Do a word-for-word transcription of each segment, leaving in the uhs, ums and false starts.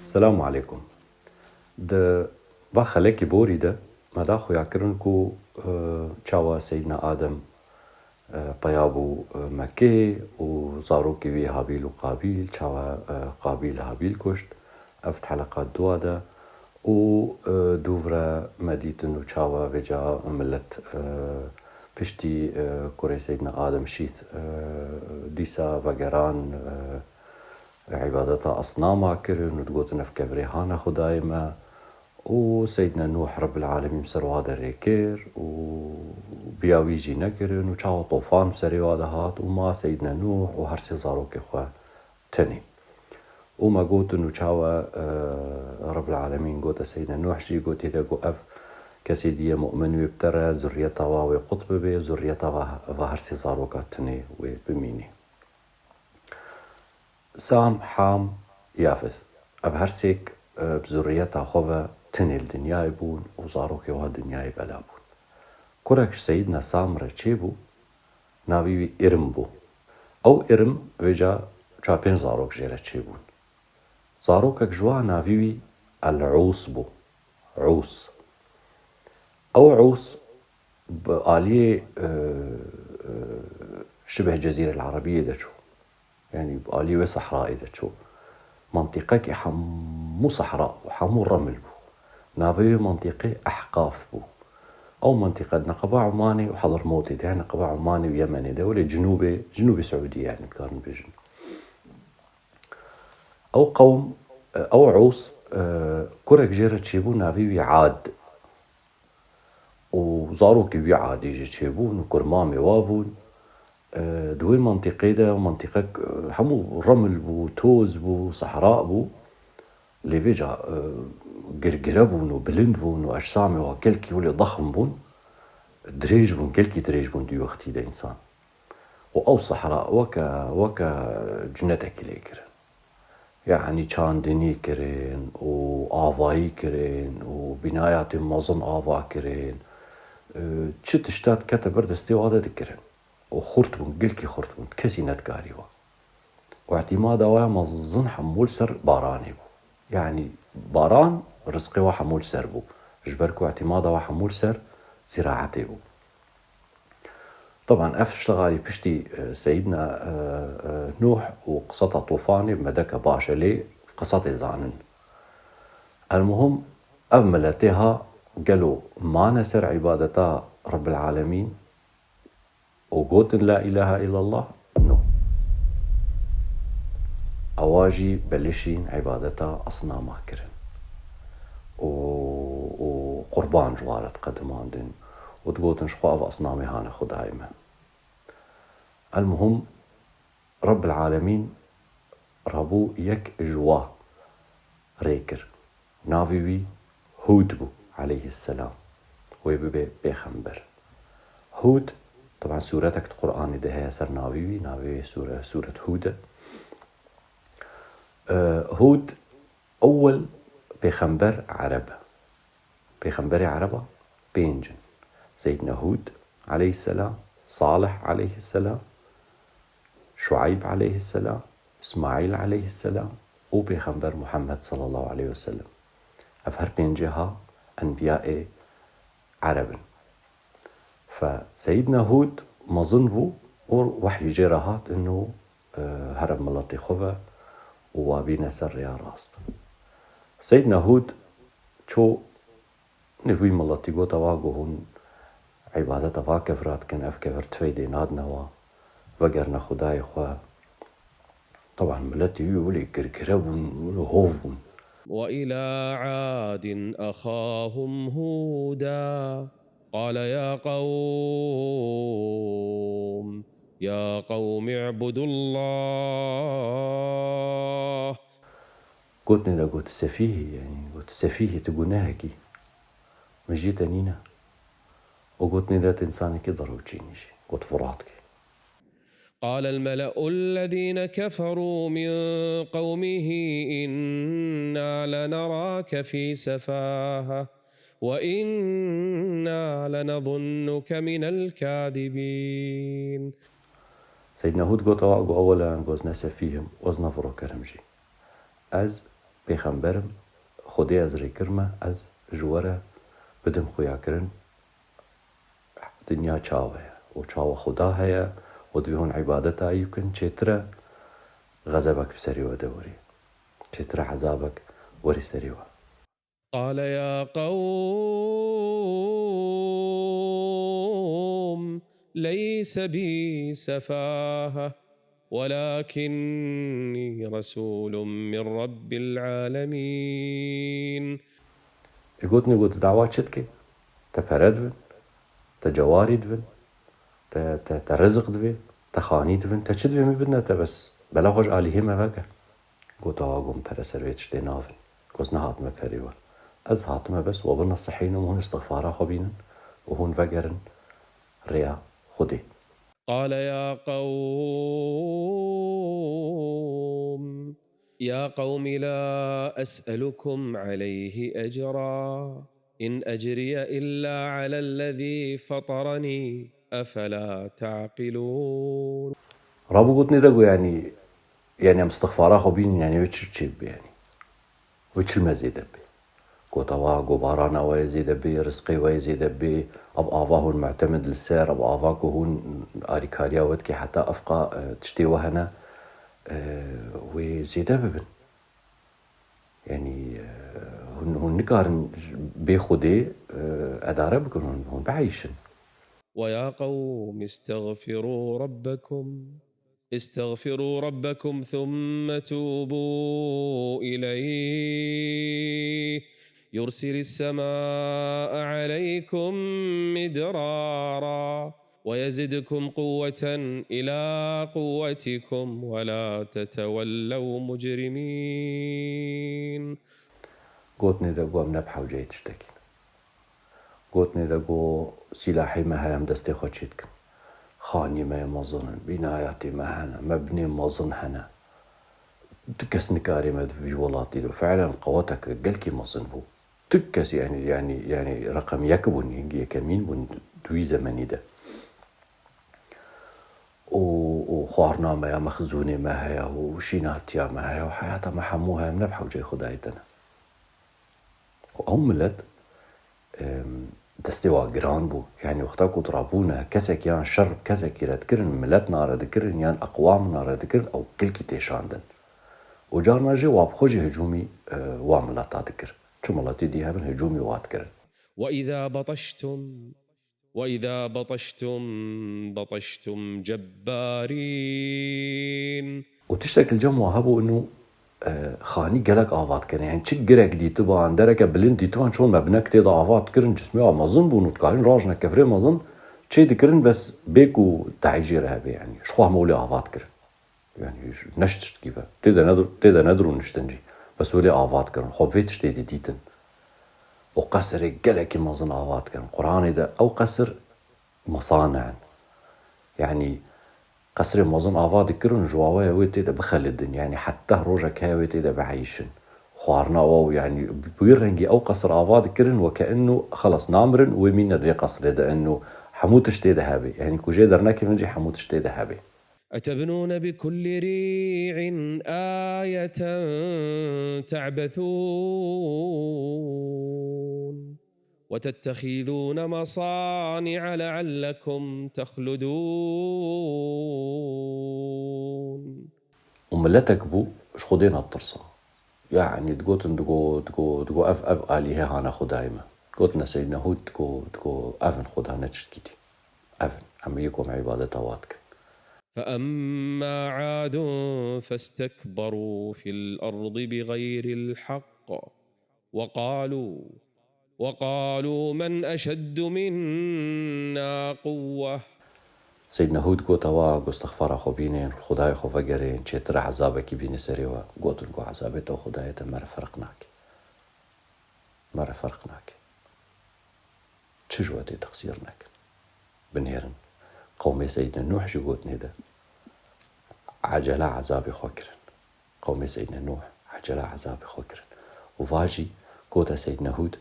Selamu aleykum. Di va xelekî borî de me da xuya kirin ku, e, çawa Seydina Adem, e, peya bû, e, Mekkê û zarokê wî Habîl û Qabîl, çawa, e, Qabîl Habîl kuşt. Ev di heleqa dua de û, e, dûv re me dîtin û çawa vêca milet, e, piştî, e, kurê Seydina Adem şît, e, dîsa vegeran, e, îbadeta esnama kirin û digotin, ev kevirê hane Xwedayê me. Û Seydina Nûh Rebbil Alemîn ser wa derê kir û biya wî jî nekirin û çawa tofan serê wa de hat û ma Seydina Nûh û her sê zarokê xwe tenê. Û me gotin û çawa, e, Rebbil Alemîn gote Seydina Nûh jî, gotî de ku ev kesê dî ye mu'min wê bi te re, zurriyeta wa wê qut bibe, zurriyeta va, va her sê zaroka tinê wê bimînê. Sam, Ham, Yafes. Ev her sêk, e, bi zurriyeta xwe ve tinê li dinyayê bûn û zarokê wa dinyayê bela bûn. Kurek ji Seyidna Sam re çêbû, navê wî Îrim bû. Ew Îrim vêca çar pênc zarok jê re çêbûn. Zarokek ji wan navê wî El-Ûs bû. Ûs. Ew Ûs bi aliyê, e, e, şibeh Cezîrel Erebiyê de çû. Yanî bi aliyê wê sehrayê de çû. Mentiqekî hemû sehra bû, hemû remil bû. Navê wê mentiqê Ehqaf bû. Ew mentiqe di neqeba Omanê û Hadramotê de, neqeba Omanê û Yemenê de, welê cinûbê, cinûbê Siûdî, yanî dikarin bêjin. Ew qewm, ew Ûs, e, kurek jê re çêbû, navê wî Ad. Û zarokê wî Adî jî çêbûn û kurmamê wa bûn. E, di wê mentiqê de, ew mentiqek, e, hemû remil bû, toz bû, sehra bû. Lê vêca, e, girgire bûn û bilind bûn û ecsamê wa gelkî welê dexm bûn. Dirêj bûn, gelkî dirêj bûn di wî wextî de însan. Û ew sehra weke, weke cinetekî lê kirin. Yanî çandinî kirin û avayî kirin û bînayatên mezin ava kirin. E, çi tişta dikete ber destê wa de dikirin. Û xurt bûn, gelkî xurt bûn. Kesî nedikarî wa. Û îtîmada wa ya mezin hemû li ser baranê bû. Yanî baran rizqê wa hemû li ser bû. Ji ber ku îtîmada wa hemû li ser ziraetê bû. Teban ev şixalî piştî, e, Seyidna, e, e, Nûh û qiseta tofanê medeke baş e, lê qisa tê zanin. Elmuhim, ev miletê ha gelo mane ser îbadeta Rebbil Alemîn û gotin La ilahe illallah? No. Ewa jî belişîn îbadeta esnama kirin. Û, û qurban ji wa re diqedimandin û digotin, ji xwe ev esnamê hane Xwedayê me. Elmuhim, Rebbil Alemîn rabû yek ji wa rê kir. Navê wî Hûd bû, aleyhisselam. Wê bibe pêxember. Hûd, teban sûretek di Qur'anê de heye ser navê wî, navê wê sûre, sûret Hûd e. E, Hûd, ewel pêxember Ereb e. Pêxemberê Ereba pênc in. Seydina Hûd aleyhisselam, Salih aleyhisselam, Şuayb aleyhisselam, Îsmaîl aleyhisselam û Pêxember Muhammed sallallahu aleyhi ve sellem. Ev her pêncê ha enbiyayê Ereb in. Fe Seydina Hûd mezin bû û wehyî jê re hat inu, e, here miletê xwe ve û wa bîne ser rêya rast. Seydina Hûd çû nêvî miletî, gote wa ku hûn îbadeta va kevira dikin, ev kevir tifeydê nadine wa, vegerine Xwedayê xwe. Teban miletê wî welê girgire bûn, welê hov bûn. وإلى عاد أخاهم هودا قال يا قوم يا قوم اعبدوا الله. Gotinê de got, sefîhî, yanî got, sefîhî, tu gunehekî. Min jî te nîne. Û gotinê de tu însanekî derew çênî jî. Got, Firat kê. قال الملأ الذين كفروا من قومه إنا لنراك في سفاهة وإنا لنظنك من الكاذبين. Seydina Hûd got, ewa ku ewelen ku ez ne sefîh im û ez ne firoker im jî. Ez Pêxember im, Xwedê ez rê kirime, ez ji we re bidim xuyakirin, dinya çawa ye û çawa Xuda heye û divê hûn îbadeta wî bikin, çêtir e xezebek bi serê we de werê. Çêtir e ezabek werê serê we. قال يا قوم ليس بي سفاهة ولكني رسول من رب العالمين. Ê gotinê got, dawa çi dikê? Te pere dibin, te cewarî dibin, te, te, te riziq divê, te xanî dibin, te çi divê min bidine te, bes bela xwe ji alîhê me veke. Got, awa, got, min pere ser vê tiştê navin. Got, ez nehatime perê we. Ez hatime bes we bina sihînim, hûn istixfara xwe bînin û hûn vegerin rêya Xwedê. قال يا قوم يا قوم لا أسألكم عليه أجرا إن أجري إلا على الذي فطرني أفلا تعقلون. Rabû gotinê de got, yanî, yanî em istixfara xwe bînin, yanî wê çi çê bibe, yanî wê çi li me zêde bibe? Got, awa, got, barana we yê zêde bê, rizqê we yê zêde bê, ev ava hûn mutemed li ser, ev ava ku hûn arîkariya we dikê heta evqa, e, tiştê we hene, e, wê zêde bibin. Yanî, e, hûn, hûn nikarin bê Xwedê, e, edare bikin, hûn, hûn bieyşin. ويا قوم استغفروا ربكم استغفروا ربكم ثم توبوا إليه يرسل السماء عليكم مدرارا ويزدكم قوة إلى قوتكم ولا تتولوا مجرمين. Gotinê de got, em ne bi hewceyê tiştekî ne. Gotinê de got, sîlahê me heye, em destê xwe çê dikin. Xanî me yê mezin in, bînayatê me hene, me binê mezin hene. Tu kes nikarê me di vî welatî de. Fiilen qewetek gelkî mezin bû. Tu kes, yanî, yanî, yanî reqem yek bûn, yekemîn bûn di wî zemenî de. Û, û xwarina me ya, mexzûnê me heye û şînatiya me heye û heyata me hemû heye, em ne bi hewceyê Xwedayê tine. Û ew milet, em, destê wa giran bû. Yanî wexta ku tu rabûne, kesek yan şer bi kesekî re dikirin, milet nare dikirin, yan eqwam nare dikirin, ew gelkî têşandin. Û carna jî wa bi xwe jî hicûmî, e, wa mileta dikir. Çi miletî dî hebin, hicûmî wa dikirin. وإذا بطشتم وإذا بطشتم بطشتم جبارين. Û tiştek li cem wa hebû, inu, e, xanî gelek ava dikirin. Yanî çi girek dîtiban, dereke bilind dîtiban, çon me binek tê de ava dikirin, cismê wa mezin bûn û dikarîn rajne kevirê mezin çê dikirin, bes bê ku dahî jê re hebe, yanî ji xwe hemû lê ava dikirin. Yanî ne ji tiştkî ve. Tê de nedir-, tê de nedirûniştin jî. Bes wê lê ava dikirin. Xwe bi vê tiştê didîtin. Û qesirê gelekî mezin ava dikirin. Quranê de ew qesir mesane in. Yanî qesirê mezin ava dikirin, ji waweya wê tê de bixelidin. Yanî heta rojek heye wê tê de bieyşin. Xwarina we û yanî bi wî rengî ew qesir ava dikirin, weke inu xelas namirin, wê mîne di vê qesirê de inu hemû tiştê de hebe. Yanî ku jê dernekevin jî hemû tiştê de hebe. أتبنون بكل ريع آية تعبثون وتتخذون مصانع لعلكم تخلدون. Û miletek bû, ji Xwedê netirsa. Yanî digotin, digo, digo, digo, ev, ev alîhe hane Xwedayê me. Gotine Seydine Hûd, digo, digo, ev in Xweda, ne tiştkî dî. Ev in, em yê ku em îbadeta wa dikin. فأما عاد فاستكبروا في الأرض بغير الحق وقالوا وقالوا من أشد منا قوة. Seydine Hûd got, ewa, got, istixfara xwe bînin, Xwedayê xwe vegerên, çêtir e ezabekî bîne serê we. Gotin ku ezabê te û Xwedayê te me re ferq nake. Me re ferq nake. Çi ji we tê, texsîr nekin. Binêrin. Qewmê Seydine Nûh jî gotinê de ecele ezabê xwe kirin. Qewmê Seydine Nûh ecele ezabê xwe kirin. Û va jî gote Seydine Hûd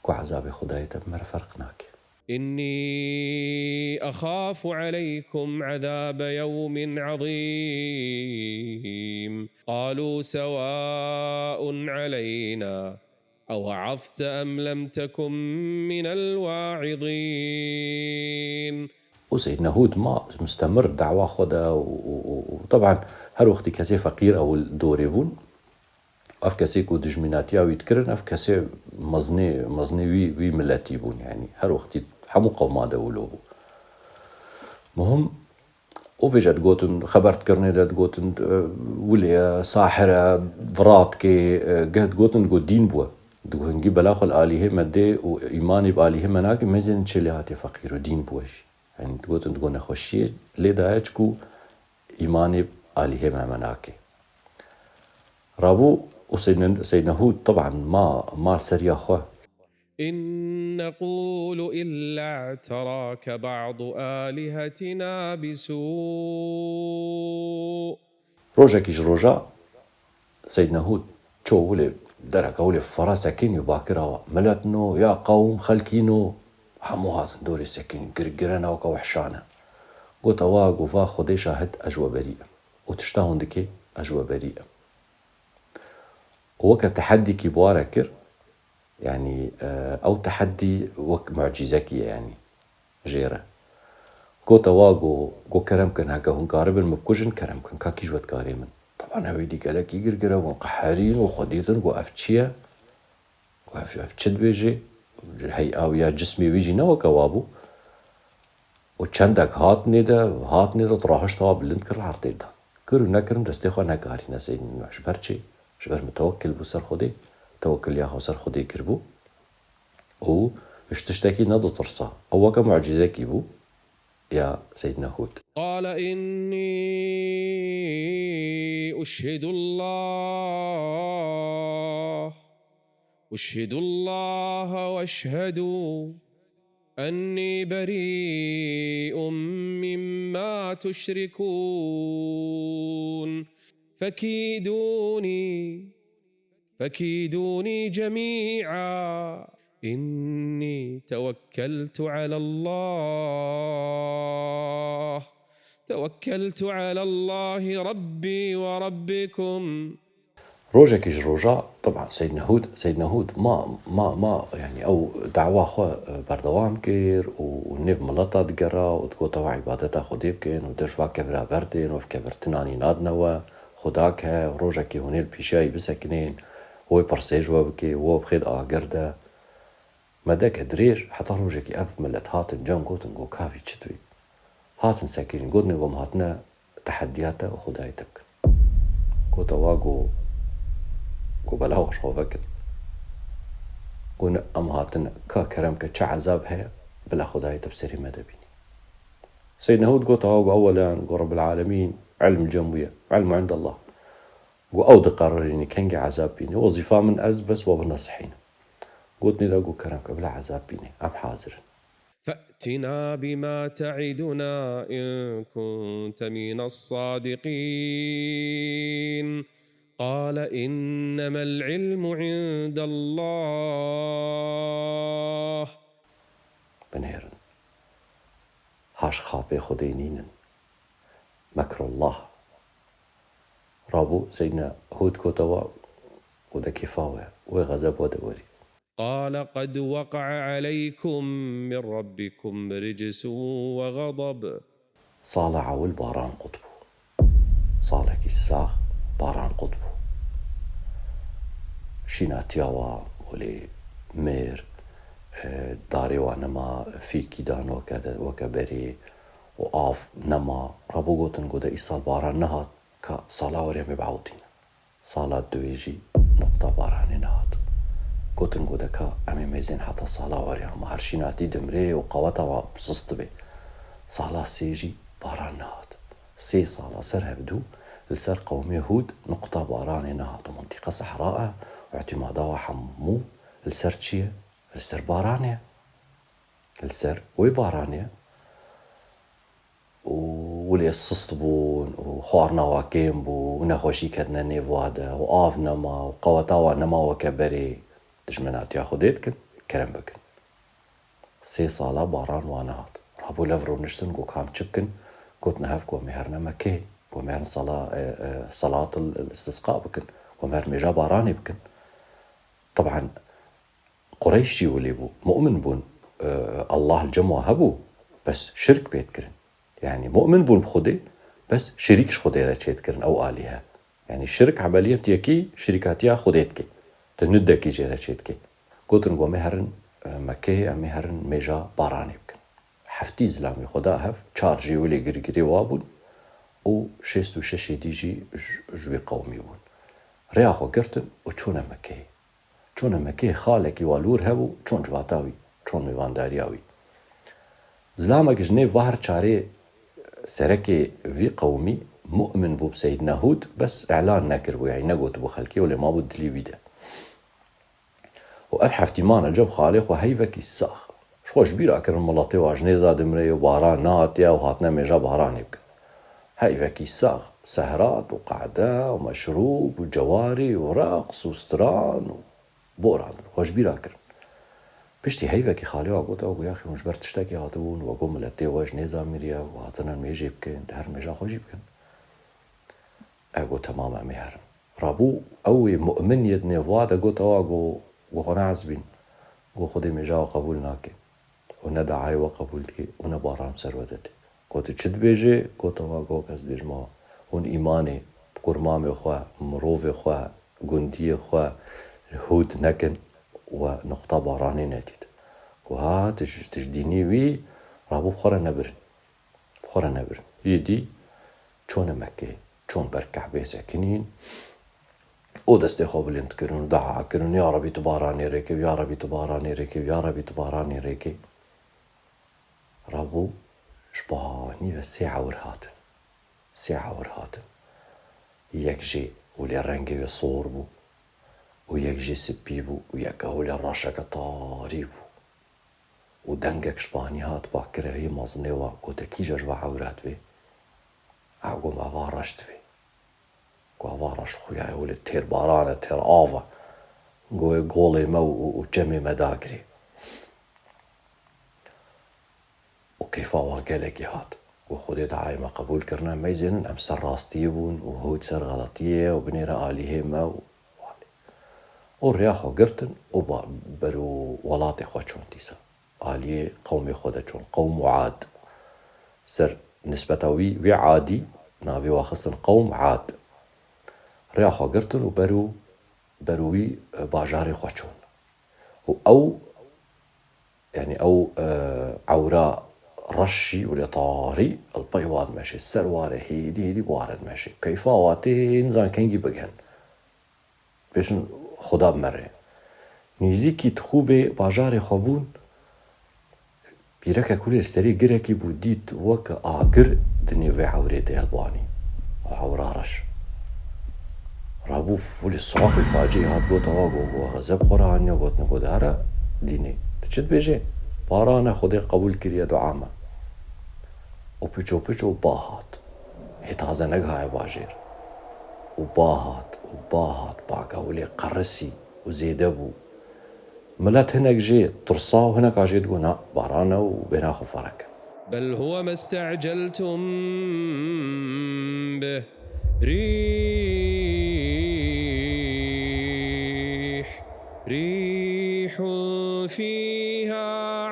ku ezabê Xwedayê te bi me re ferq nake. إني أخاف عليكم عذاب يوم عظيم. قالوا سواء علينا أوعظت أم لم تكن من الواعظين. û Seydna Hûd ma mustemir dawa xwe de û, û, û, û teban her wextî kesê feqîr ew li dorê bûn. Ev kesê ku dijminatiya wî dikirin, ev kesê mezinê, mezinê wî, wî miletî bûn, yanî her wextî hemû qewma de wilo bû. Muhim, û vêje digotin, xeber dikirinê de digotin, e, wilê ye, sahir e, virat kê, e, geh digotin, digot dîn bû. Digot hingî bela xwe li alîhê me dê û îmanê bi alîhê me nake, mêzên çê lê hatiye feqîr û dîn bû jî. Yanî digotin, digot nexweşiyê lê daye çiku îmanê bi alîhê me, me nake. Rabû û Seydne-, Seydne Hûd, teban ma, ma li ser ya xwe. إن نقول إلا اعتراك بعض آلهتنا بسوء. Rojekî ji roja Seydne Hûd ço wilê dereke wilê fere sekînî û bakira wa. Milet no, ya qewm, xelkî no, hemû hatin dorê sekînî, girgirene weke wehşane. Gota wa, go va Xwedê şahid, ez ji we berî im. Û tişta hûn dikê, ez ji we berî im. Û weke teheddîkî bi wa re kir, yanî, e, ew teheddî wek mucîzekî ye, yanî, jê re. Gote wa, go, go kerem kin, heke hûn karibin min bikujin, kerem kin, ka kî ji we dikarê min. Teban ew êdî gelekî girgire bûn, qeherîn û xwe dîtin, go ev çi ye? Go ev, ev çi dibêjê? Hey, ew ya cismê wî jî ne weke wa bû. Û çendek hat nêde, hat nêde, rahişt wa bilind kir, erdê da. Kir û nekirin destê xwe nekarîne Seydîn Nuh. Ji ber çi? Ji ber mitewekkil bû ser Xwedê, tewekiliya xwe ser Xwedê kiribû û ji tiştekî neditirsa. Ew weke mucîzekî bû ya Seydîna Hûd. قال إني أشهد الله أشهد الله وأشهد أني بريء مما تشركون فكيدوني فكيدوني جميعا إني توكلت على الله توكلت على الله ربي وربكم. Rojekî ji roja, teban Seydîna Hûd, Seydîna Hûd ma, ma, ma, yanî ew dawa xwe, e, berdewam kir û, û nêv mileta digera û digot, ew îbadeta Xwedê bikin û dev ji va kevira berdên û ev kevir tinanî nadine we, Xudak he, rojekî hûn ê li pîşiya wî bisekinên, wê pirsê ji we bikê, we bixêt agir de. Medeke dirêj, heta rojekî ev milet hatin cem, gotin, go ka vî çi divê? Hatin sekinîn, gotinê, go em hatine tehediya te û Xwedayê te bikin. Gote wa, go, go bela xwe ji xwe vekin. Go ne, em hatine, ka kerem ke, çi ezab heye, bila Xwedayê te bi serê me de bînî. Seydîna Hûd gote wa, go ewelen, go Rebbil Alemîn, ilm cem wî ye, ilmu indallah. Go ew diqerirînî kengî ezab bînî, wezîfa min ez bes we binasihînim. Gotinê de, go kerem ke, bila ezab bînî, em hazir in. فأتنا بما تعدنا إن كنت من الصادقين. قال إنما العلم عند الله. Binêrin. Ha ji xapê Xwedê nînin. Mekrullah. Rabû Seydîna Hûd gote wa, û de kêfa we, wê xezeb we de werî. قال قد وقع عليكم من ربكم رجس وغضب. Sala ewil baran qut bû. Salekî sax baran qut bû. Şînatiya wa, welê mêr, e, darê wa nema, fîkî dan weke de, weke berê û av nema. Rabû gotin, go de îsal baran nehat, ka sala werê em ê biewtînin. Sala duwê jî nuqta baranê nehat. Gotin, go de ka em ê mêzên heta sala warê, hema her şînatî dimrê û qeweta wa sist dibe. Sala sê jî baran nehat. Sê sala ser hevdû li ser qewmê Hûd nuqta baranê nehat û mintîqe sehra e û îtîmada wa hemû li ser çi ye? Li ser baranê ye. Li ser wê baranê ye. û wilê sist bûn û xwarina wa kêm bû û nexweşî ketine nêv wa de û av nema û qeweta wa nema weke berê, dijminatiya Xwedê dikin, kerem bikin. Sê sala baran wan nehat. Rabû lev rûniştin, got, ka em çi bikin? Gotin, hev, ku em ê herine Mekkê, ku em ê herin sala, e, e, salatil istisqa bikin, ku em ê herin mêja baranê bikin. Teban, Qureyş jî wilê bû. Mu'min bûn, e, Allah li cem wan hebû, bes şirk pê dikirin. Yanî mu'min bûn bi Xwedê, bes şirîk ji Xwedê re çê dikirin ew alîhe. Yanî şirk emeliyet yekî şirîkatiya Xwedê dike. Tu nidekî jê re çê dike. Gotin, ku em ê herin, e, Mekkeyê, em ê herin mêja baranê bikin. Heftî zilamê xwe da hev, çar jê wilê girgirê wa bûn û şêst û şeşê dî jî ji, ji wî qewmî bûn. Rêya xwe girtin û çûne Mekkeyê. Çûne Mekkeyê, xalekî wa li wir hebû, çûn civata wî, çûn mêvandariya wî. Zilamek ji nêv va her çarê serekê vî qewmî mu'min bû bi Seyyidina Hûd, bes îlan nekiribû, yanî negotibû xelkê, wê lê mabû dilî wî de. Û ev heftî mane cem xalê xwe heyvekî sax. Ji xwe ji bîra kirin miletê wa ji nêza dimrê û baran nehatiye û hatine mêja baranê bikin. Heyvekî sax, sehrat û qehde û meşrûb û cewarî û reqs û stran û boran xwe ji bîra kirin. Piştî heyvekî xalê wa got, ew got, yaxî hûn ji ber tiştekî hatibûn, we got miletê we ji nêza miriye û hatine mêjê bikin, di her mêja xwe jî bikin. Ew got, temam, em ê herin. Rabû ew ê mu'min yê di nêv wa de got, ewa got, got, xwe neesbîn. Got, Xwedê mêja we qebûl nake. Û ne deayê we qebûl dike û ne baran ser we dide. Got, tu çi dibêjê? Got, ewa got, ez dibêjim, ewa. Hûn îmanê bi kurmamê xwe, mirovê xwe, gundiyê xwe li Hûd nekin, we nuqta baranê nedît. Got, ha, tu ji, tu ji dînê wî, rabû bi xwe re nebirin. Bi xwe re nebirin. Yê dî çûne Mekkê, çûn ber Kehbê sekinîn û destê xwe bilind kirin û dua kirin, ya Rebî tu baranê rêkê, ya Rebî tu baranê rêkê, ya Rebî tu baranê rêkê. Rabû ji banî ve sê ewr hatin. Sê ewr hatin. Yek jê wilê rengê wê sor bû û yek jê spî bû û yek wilê reşeke tarî bû. Û dengek ji banî hat, bakire hê mezinê wa, gote, kîja ji va ewrat vê? Ew got, me va reş divê. Got, va reş xuya ye, wile têr baran e, têr av e. Got, ê golê me û, û, û çemê me dagirê. Û keyfa wa gelekî hat. Got, Xwedê deayê me qebûl kirine, em meyzênin, em ser rastiyê bûn û Hûd ser xeletiyê ye û binêre alîhê me û walê. Û rêya xwe girtin û ba-, ber û welatê xwe çûn dîsa. Aliyê qewmê xwe de çûn. Qewm û Ad. Ser nisbeta wî, wî Adî navê wa xistin qewm Ad. Rêya xwe girtin û ber û, ber û wî, e, bajarê xwe çûn. Û ew, yanî ew, e, ewra reşî û lê tarî li pey wa dimeşê. Ser ware hêdî hêdî bi ware dimeşê. Keyfa wa tê nizan kengî bigihin. Bêjin Xuda bi me re. Nêzîkî dixûbê bajarê xwe bûn, pîrekek wile li serê girekî bû, dît weke agir di nêv vê ewrê de helbanî. Ewra reş. Rabû wile suaqê facî hat, got, ewa got, got, xezeb xwe re aniye, got, ne got, dara dînê. Tu çi dibêjê? Barane Xwedê qebûl kiriye dua me. Û piço piço ba hat. Hê taze negihaye bajêr. Û ba hat, û ba hat, baka wile qerisî û zêde bû. Milet hinek jê tirsa û hineka jê digot, na, baran e û bêhna xwe fereke. بل هو ما استعجلتم به. ريح، ريح فيها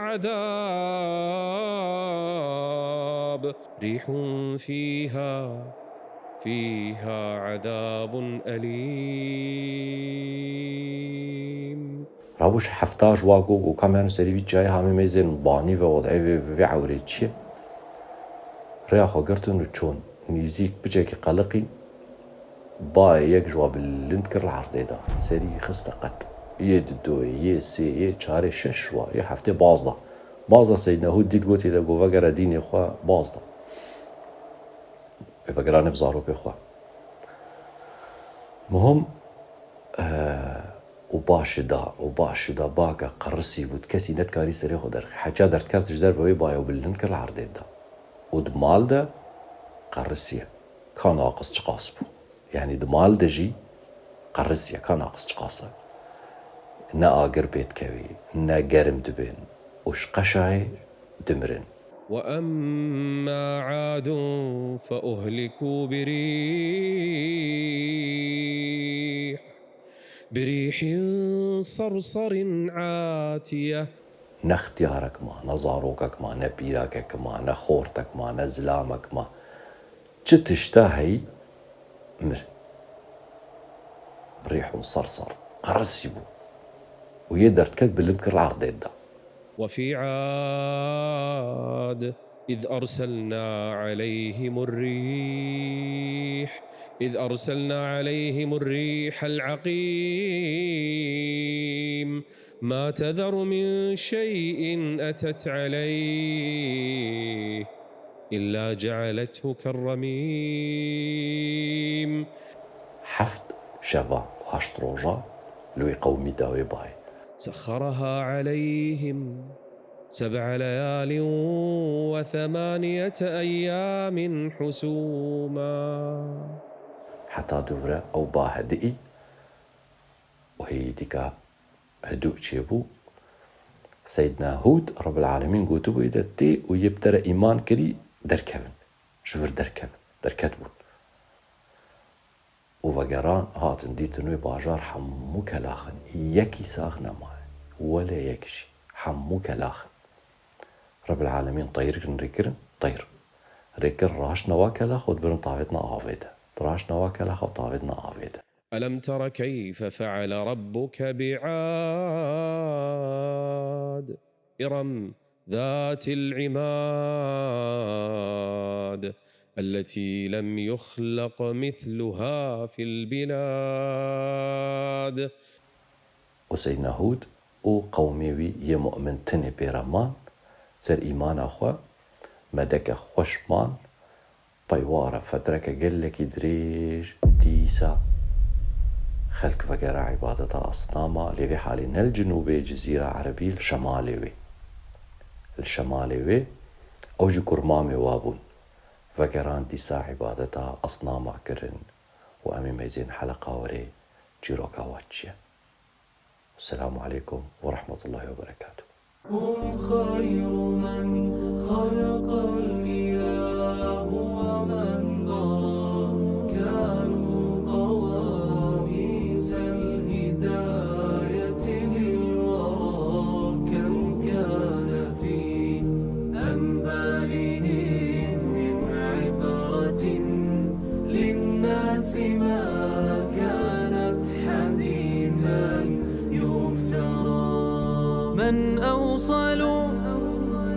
عذاب. ريح فيها، فيها عذاب أليم. Rabû ji hefta ji wa got, got, ka em herin serî vî çiyayê, ha em ê meyzên banî ve, wedeyê vê, vê ewrê çi ye? Rêya xwe girtin û çûn. Nêzîk piçekî qeliqîn, bayê yek ji wa bilind kir li erdê da. Serî xiste qet. Yê didoyê, yê sê, yê çarê, şeş ji wa, yê heftê baz da. Baz da Seyyidina Hûd dît, gotî de, got, vegere dînê xwe, baz da. Ê vegera nêv zarokê xwe. Muhim, e, û ba şida, û ba şida, baka qerisî bû, kesî nedikarî serê xwe derxî. Heça derdikert ji derve wê bayê û bilind kir li erdê da. Û di mal de qerisiye. Ka naqis çiqas bû. Yanî di mal de jî qerisiye, ka naqis çiqas e. Ne agir pê dikevî, ne germ dibên. û ji qeşayê dimirin. وأما عاد فأهلكوا بريح بريح صرصر عاتية. Ne ixtiyarek ma, ne zarokek ma, ne pîrakek ma, ne xortek ma, ne zilamek ma. Çi tişta heyî mir. Rîhun sarsar, qerisî bû. Û yê derdket bilind kir erdê da. وفي عاد إذ أرسلنا عليهم الريح إذ أرسلنا عليهم الريح العقيم ما تذر من شيء أتت عليه إلا جعلته كالرميم. Heft şeva, heşt roja li wî qewmî da wê bayê. سخرها عليهم سبع ليال وثمانية أيام حسوما. Heta dûvre ew ba hedi'î û hêyî dîka hidû çêbû. Seydna Hûd, Rebbil Alemîn gotibû, ê de tê û yê bi te re îman kirî derkevin. Ji vir derkevin. Derket bûn. Û vegeran, hatin dîtin wê bajar hemû kelax in. Yekî sax nemaye. Wele yek jî. Hemû kelax in. Rebbil Alemîn teyr kirin, rê kirin, teyr. Rê kir, raştine wa kelax û dibirin tavêtina avê de. Raştine wa kelax û tavêtina avê de. ألم تر كيف فعل ربك بعاد إرم ذات العماد التي لم يخلق مثلها في البلاد. Û Seydna Hûd û qewmê wî yê mu'min tinê pê re man, ser îmana xwe, medeke xweş man, peyware fetreke gelekî dirêj, dîsa xelk vegera îbadeta asnama, lê vê halê ne li cinûbê cizîra erebî, li şemalê wê. Li şemalê wê, ew jî kurmamê wa bûn. Vegeran dîsa îbadeta asnama kirin û em ê mêzên heleqa werê çîroka wa çi ye. Selamu aleykum ve rahmetullahi ve berekatuhu. هم خير من خلق الإله ومن برى. كانوا قواميس الهداية للورى. كم كان في أنبائهم من عبرة للناس ما كانت حديثا يفترى. من أوصلوا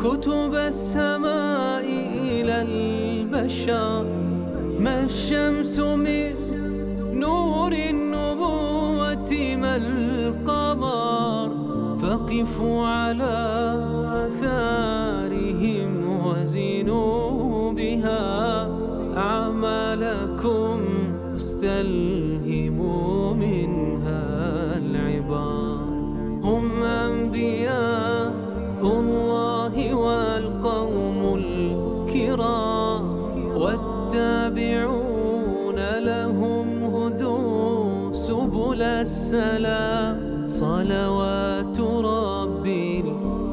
كتب السماء إلى البشر. ما الشمس من نور النبوة ما القمر. فقفوا على آثارهم وزنوا بها أعمالكم واستلهموا منها العبر. هم أنبياء الله والقوم الكرام والتابعون لهم هدوا سبل السلام. صلوات رب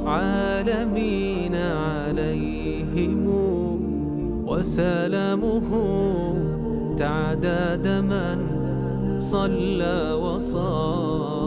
العالمين عليهم وسلامه تعداد من صلى وصام.